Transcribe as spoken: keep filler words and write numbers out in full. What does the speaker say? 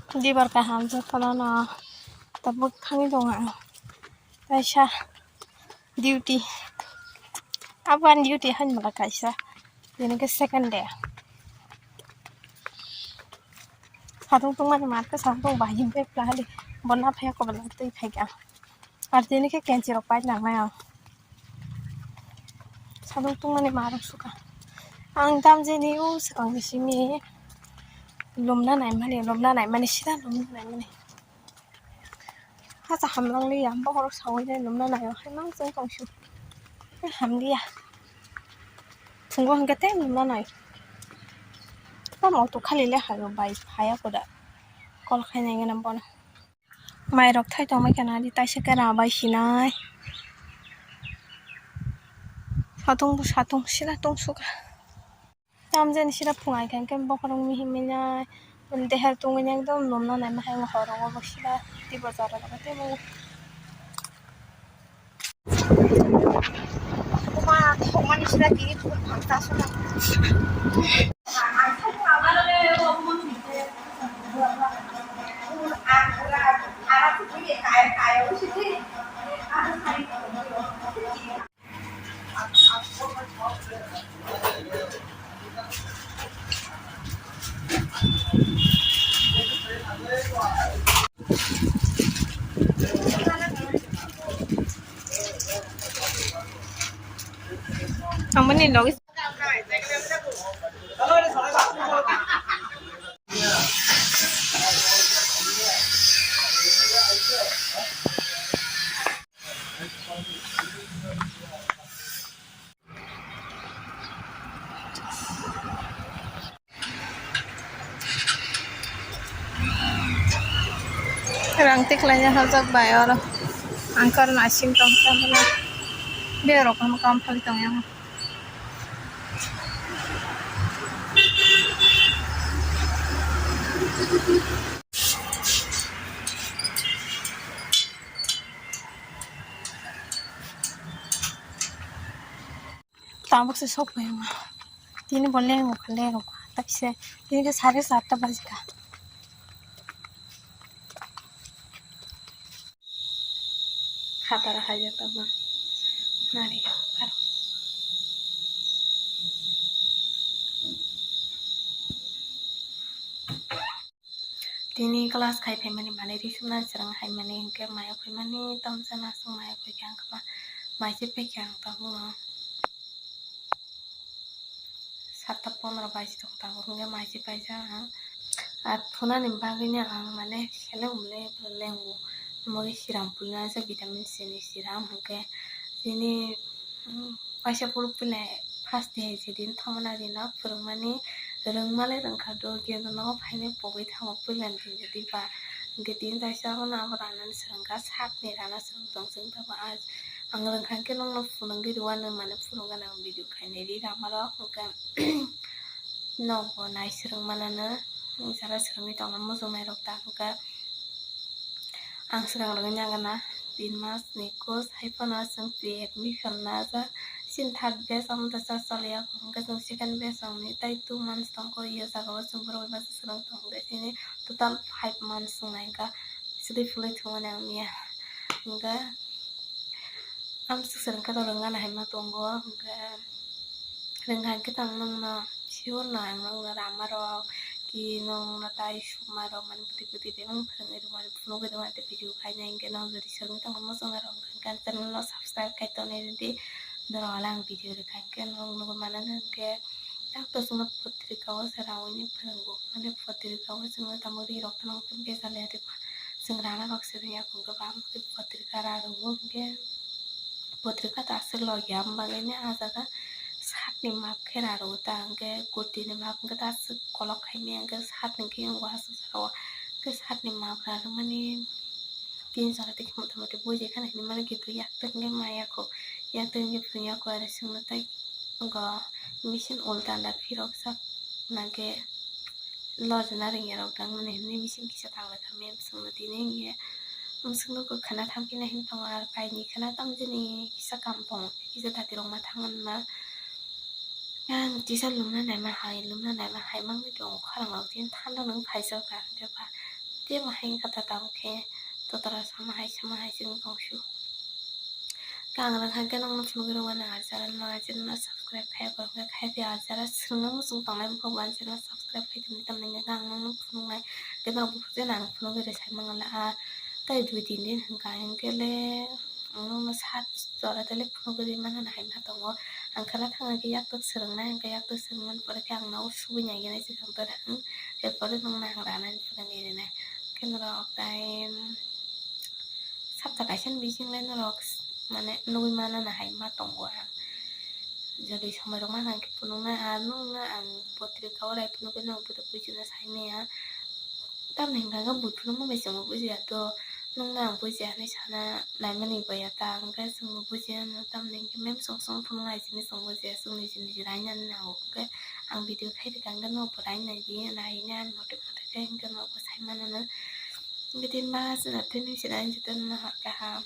Dibar kaham jotono no tabuk thangwi tongo ang. Kaisa duty. Abo ani duty hai mala kaisa. Tini khe second day. Satung tungmani mat khe satung bahim pek lahali. Bonna phaya kobala twi phaikha. Ar tini khe kenchi rok pai nangnai ang. Satung tungmani mat rok suka. Ang tamjani o swkang ni simi lumna naimani, lumna naimani, sida lumna naimani. Hacha hamlang liya, bokhorok sawi nai lumna naio, hai mang chwng tong su. Hamliya. Phungo hwnkhe tei lumna nai. Tamo auto khali le haio bai phaya koda. Call khainai gana bono. Mai rok thai tongmai kana di taisa khe rabai sinai. Satung bo satung sila tong suka. Tamjani sira phungai khe, hwnkhe bokhorok mihim minai, deher tongwi ekdom lumna naima hai, horo obo sira tei bo jora jora tei bo. Kuma thokmani sira tini phung phang ta sona. Ang mani logi. Rang tiklai hajak bai oro. Ang kor naising tong tong berok ham kam phal tong yang. Tabuk se sok pai ma. Tini bo leng kha leng kha. Tapi se tini ke sare satta baji kha. Khatar hai ya tama. Nari karo. Tini class khai phaimani manwi risukna chwrwng hai mani hinkhe maya phaimani tamsa nasung maya phaikhe ang khe ma mai se phaikhe ang tabukno satta pondro baji tong tabuk hinkhe mai se paijak ang. Ar phunani bagwino ang mane sele umle lengo omo khe siram pulina se vitamin C ni siram hinkhe tini. Waisa phuru puila first day hai se din thangmani dino phwrwngmani rwngmale rwngkha do, khe nogo phainai pogwi thango puilani din jodi ba. Hwnkhe tini taisa abono abo ranani swrwngkha, sakni rana swrwng tong chwng tamo ang rwngkha khe nokno phunugwi rwano mane phunukgana ang video khainai ri ramarok hwnkhe. Nokbo nai swrwng manano, jara swrwngwi tongma muchungnairok ta hwnkha. Ang swkang rwgwi nang gana tin mas ni course hai phano chwng pre admission na jak. Chini third batch omo da cha chaliya, hwnkhe chwng second batch rokni tei two months tongkho, o jaga o chwng borok bai masa swrwng tong hwnkhe chini total five months chwng nai kha. Sidi phulwi thumani ang miya hwnkhe. Amswk swrwng khe to rwngna hai ma tongo, hwnkhe rwngkha hwnkhe tong nokno sure no ang nokno ramarok ki nokno tai sukmarok mani bwtwi bwtwi bebak phwrwngwi rwmani phunugwi rwmani video khainai hwnkhe nok jodi swrwngwi tongkha muchungnai rok hwnkhe ani channel no subscribe khai tonwi rwdi norok le ang video rwkha hwnkhe norok nugwi mano hwnkhe. Doctor chwngno potrika o se raui ni phwrwngo, mane potrika o chwngno tamo ri rok no bejal ya de ba, chwng rana rok se rwya kung khe ba, potrika ra rw o hwnkhe potrika ta aswk logya, am bagwi ni ah jaga sat ni map khe ra rw o ta, hwnkhe kurti ni map hwnkhe ta aswk kolok khai maya, hwnkhe sat ni khe wngo aswk jora o, hwnkhe sat ni map ra rw mani tin jora tei khe mota moti bui jai khana hinwi mano, khe bwrwi yak tei hwnkhe maya kho, yak tei hwnkhe phwrwng ya kho, aro chwngno tei. Wngo machine ulta da phirok sak nangkhe lojna rwngya rok dang mani hinwi machine kisa tanglai kha mem swngno tini hinkhe. Mwswkno kwkhwna thamkhe nai hinwi tongo, ar kainwi khwna tamjani kisa kampung kisa dati rok ma thang na. Ang tisa lumna naima hai, lumna naima hai mangwi tongo, khorang rok tini thanda nung phaijak kha, hwnkhe ba Tei bo hai kata tabuk khe totora sama hai sama hai chwng tongsu. Khe ang rang hai khe nokno phunugwi rwmani aljara no, aljara no subscribe khai borok khe khai di aljara swrwngno muchung tongnai bwkha bo aljara no subscribe khai tongdi tamni hwnkhe ang nokno phunuknai. Khe norok buphuru jani ang phunugwi rw sai mangala a tei dui tin din hwnkha hinkhe le ang nokno sat jora tele phunugwi rwmani hai ma tongo. Ang khwna thangna khe yaktuk swrwngnai, hwnkhe yaktuk swrwngmani pore khe ang nogo subui naigenai swkang tongo ang. Erpore nokno ang ranani phunugwi rwnai. Khe norok tai sapta kaisa ni bising le norok mane nugwi mano na hai ma tongo ang. Jodi somoi rok ma hwnkhe phunuknai ar nokno ang potrika o rai phunukgwi norok bodo buichino sai maya. Tamni hwnkha khe buphuru no bai chwngno bujiya to, nokno ang bujiya hinwi sana naimani baya ta, hwnkhe chwngno bujiya no, tamni hwnkhe mem song song phunuknai simi chwng bujiya, chwng niji niji rainani nango, hwnkhe ang video khai rwkha hwnkhe norokbo rainai di, nainai ani mote mote khe hwnkhe norokbo sai mano no. Hwnkhe tini ma chwna tini se raini jotono no hor kaham.